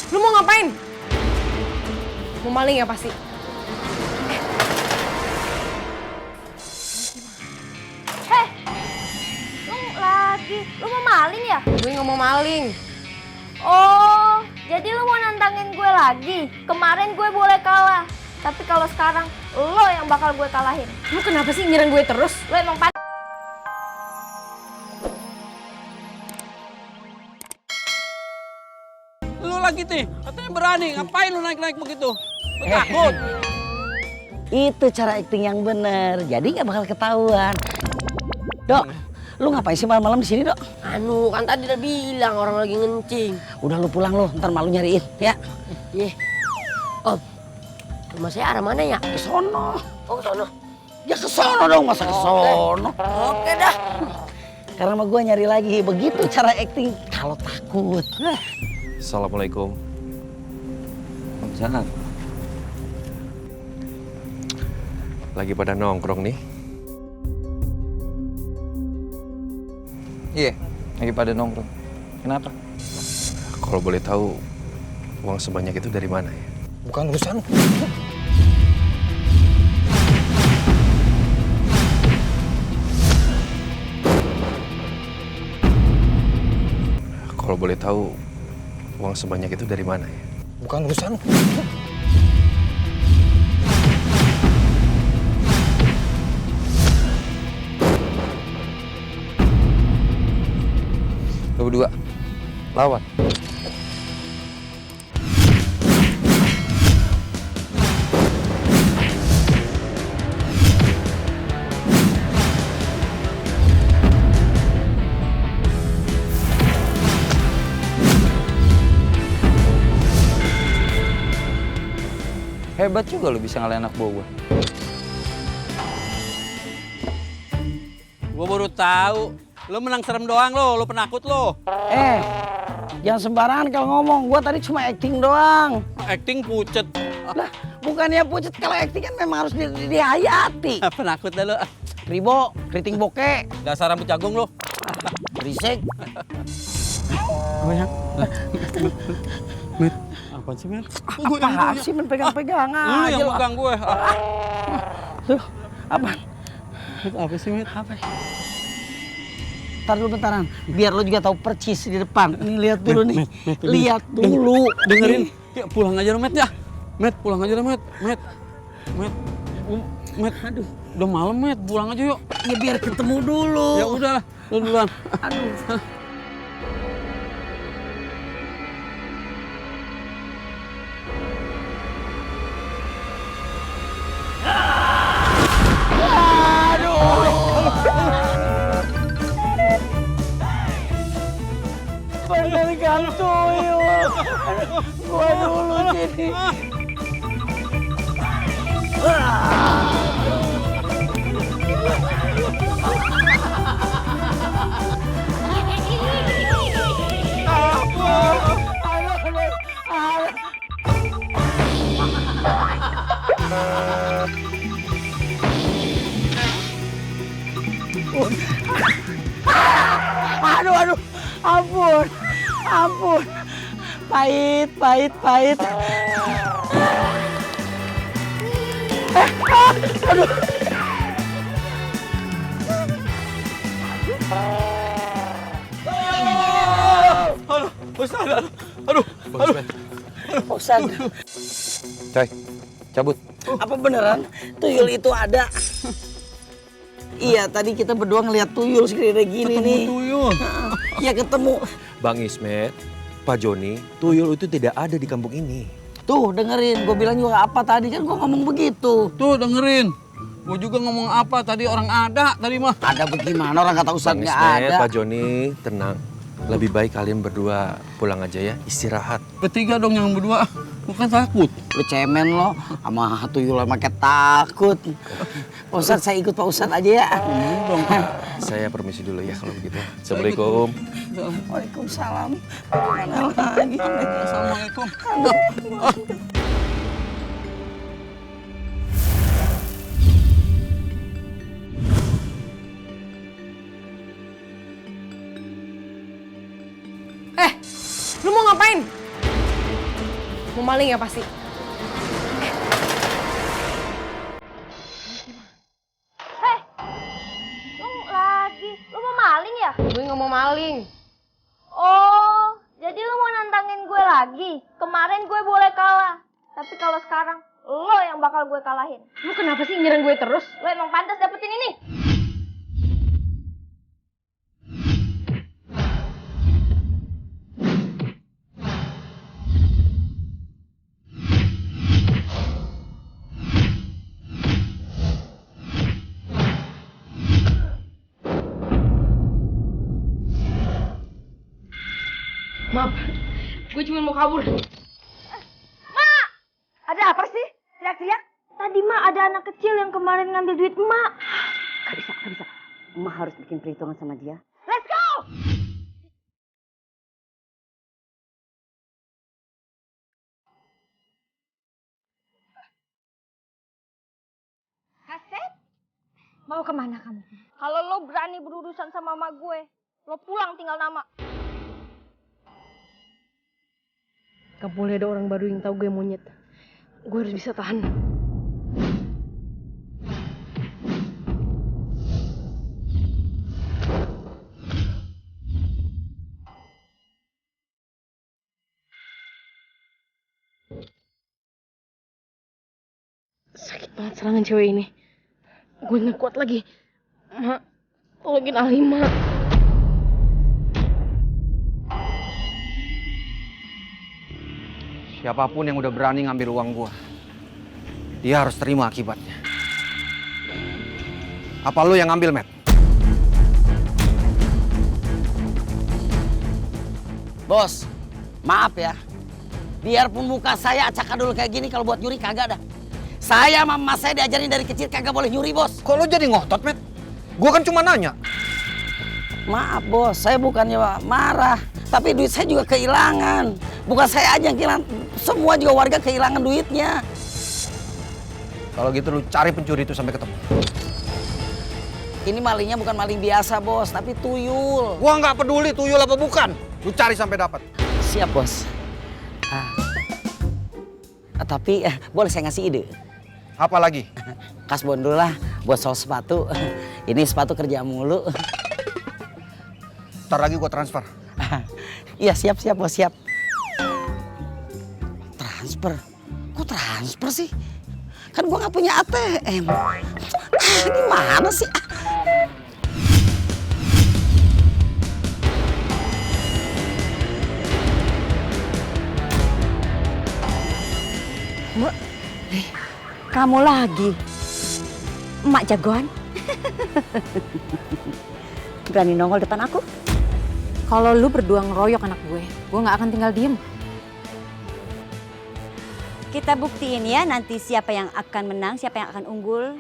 Lu mau ngapain? Mau maling ya pasti? Lu mau maling ya? Gue nggak mau maling. Oh, jadi lu mau nantangin gue lagi? Kemarin gue boleh kalah, tapi kalau sekarang lo yang bakal gue kalahin. Lu kenapa sih nyerang gue terus? Lo emang Lu lagi nih, katanya berani. Ngapain lu naik-naik begitu? Lu takut? Itu cara acting yang bener, jadi nggak bakal ketahuan. Dok, lu ngapain sih malam-malam di sini, Dok? Anu, kan tadi udah bilang orang lagi ngencing. Udah lu pulang lu, ntar malu nyariin, ya. Iya. Om, rumah saya arah mana ya? Ke sono. Oh, ke sono. Ya ke sono dong, masa ke sono. Oke dah. Karena sama gua nyari lagi, begitu cara acting kalau takut. Assalamualaikum. Jangan. Lagi pada nongkrong nih. Iya, lagi pada nongkrong. Kenapa? Kalau boleh tahu, uang sebanyak itu dari mana ya? Bukan urusan. Kalau boleh tahu, uang sebanyak itu dari mana ya? Bukan urusan. Lu berdua, lawan. Hebat juga lu bisa ngalahin anak buah gua. Gua baru tahu. Lu menang serem doang lo, lu penakut lo. Jangan sembarangan kalau ngomong, gua tadi cuma acting doang. Acting pucet. Lah, bukannya pucet, kalau acting kan memang harus dihayati. Penakut dah lu. Ribo, keriting bokeh, Dasar rambut jagung lo. berisik. Apa ya? Met, apaan sih, Met? Apaan sih pegang-pegang Lu aja yang lo. pegang gue. Tuh, apaan? Apa sih, Met? Apa ya? Ntar dulu bentaran, biar lo juga tahu percis di depan. Nih lihat dulu nih, lihat dulu. Dengerin, ya pulang aja lo, Met ya. Met, pulang aja lo, Met. Met, Met, aduh, udah malam, Met, pulang aja yuk. Ya biar ketemu dulu. Ya udah lah, lu duluan. Aduh. Penarikan tuyul. Gua dulu sini. Aduh, ampun, pahit. Aduh. Ustaz, Coy, cabut. apa beneran tuyul itu ada? Iya, tadi kita berdua ngeliat tuyul segede gini nih. Tuyul. Iya ketemu. Bang Ismet, Pak Joni, tuyul itu tidak ada di kampung ini. Tuh dengerin, gue bilang juga apa tadi kan gue ngomong begitu. Tuh dengerin. Gue juga ngomong apa tadi orang ada tadi mah. Ada bagaimana orang kata Ustaz Bang nggak Ismet, ada. Pak Joni, tenang. Lebih baik kalian berdua pulang aja ya, istirahat. Bertiga dong yang berdua. Bukan takut. Lu cemen lo, sama tuyul makin takut. Pak Ustaz saya ikut Pak Ustaz aja ya. Saya permisi dulu ya kalau begitu. Assalamualaikum. Waalaikumsalam. Mana lagi? Assalamualaikum. Lu mau ngapain? maling ya pasti? Hei, lu lagi, lu mau maling ya? Gue nggak mau maling. Oh, jadi lu mau nantangin gue lagi? Kemarin gue boleh kalah, tapi kalau sekarang lo yang bakal gue kalahin. Lu kenapa sih nyerang gue terus? Lo emang pantas dapetin ini. Maaf, gue cuma mau kabur. Mak, ada apa sih? Teriak-teriak. Tadi Mak ada anak kecil yang kemarin ngambil duit Mak. Gak bisa. Emak harus bikin perhitungan sama dia. Let's go! Kasep? Mau kemana kamu? Kalau lo berani berurusan sama mama gue, lo pulang tinggal nama. Gak boleh ada orang baru yang tahu gue monyet. Gue harus bisa tahan. Sakit banget serangan cewek ini. Gue nggak kuat lagi. Mak, tolongin Ali, Mak. Siapapun yang udah berani ngambil uang gua, dia harus terima akibatnya. Apa lu yang ngambil, Matt? Bos, maaf ya. Biarpun muka saya acak-adul kayak gini, kalau buat nyuri kagak dah. Saya sama mas saya diajarin dari kecil kagak boleh nyuri, bos. Kok lu jadi ngotot, Matt? Gua kan cuma nanya. Maaf, bos. Saya bukannya marah. Tapi duit saya juga kehilangan. Bukan saya aja yang kehilangan. Semua juga warga kehilangan duitnya. Kalau gitu lu cari pencuri itu sampai ketemu. Ini malingnya bukan maling biasa, bos. Tapi tuyul. Gua nggak peduli tuyul apa bukan. Lu cari sampai dapat. Siap, bos. Tapi boleh saya ngasih ide? Apa lagi? Kasbon dulu lah buat soal sepatu. Ini sepatu kerja mulu. Ntar lagi gua transfer. Iya, siap, bos, siap. Transfer? Kok transfer sih? Kan gua nggak punya ATM. Gimana sih? Mbak, kamu lagi? Emak jagoan? Berani nongol depan aku? Kalau lu berdua ngeroyok anak gue nggak akan tinggal diem. Kita buktiin ya nanti siapa yang akan menang, siapa yang akan unggul.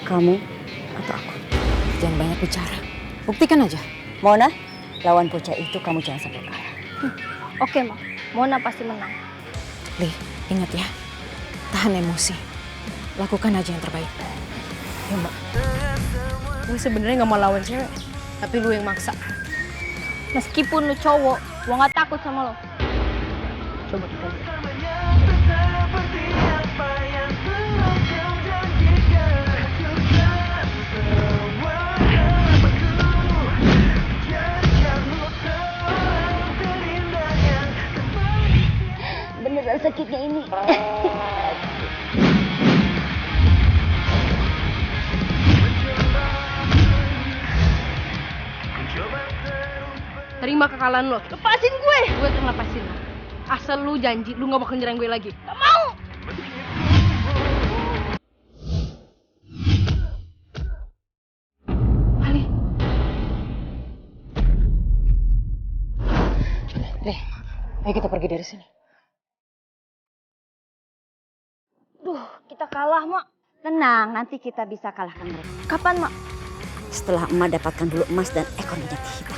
Kamu atau aku? Jangan banyak bicara. Buktikan aja. Mona, lawan bocah itu kamu jangan sampai kalah. Oke, Mak. Mona pasti menang. Li, ingat ya. Tahan emosi. Lakukan aja yang terbaik. Ya, Mbak. Gue sebenarnya nggak mau lawan cewek, tapi lu yang maksa. Meskipun lu cowok, gua nggak takut sama lo. Coba kita lihat. Beneran sakitnya ini. Terima kekalahan lo. Lepasin gue. Gue akan lepasin lo. Asal lu janji lu gak bakal nyerang gue lagi. Gak mau. Ali. Deh, ayo kita pergi dari sini. Duh, kita kalah, Mak. Tenang, nanti kita bisa kalahkan mereka. Kapan, Mak? Setelah emak dapatkan dulu emas dan ekor minyak hitam.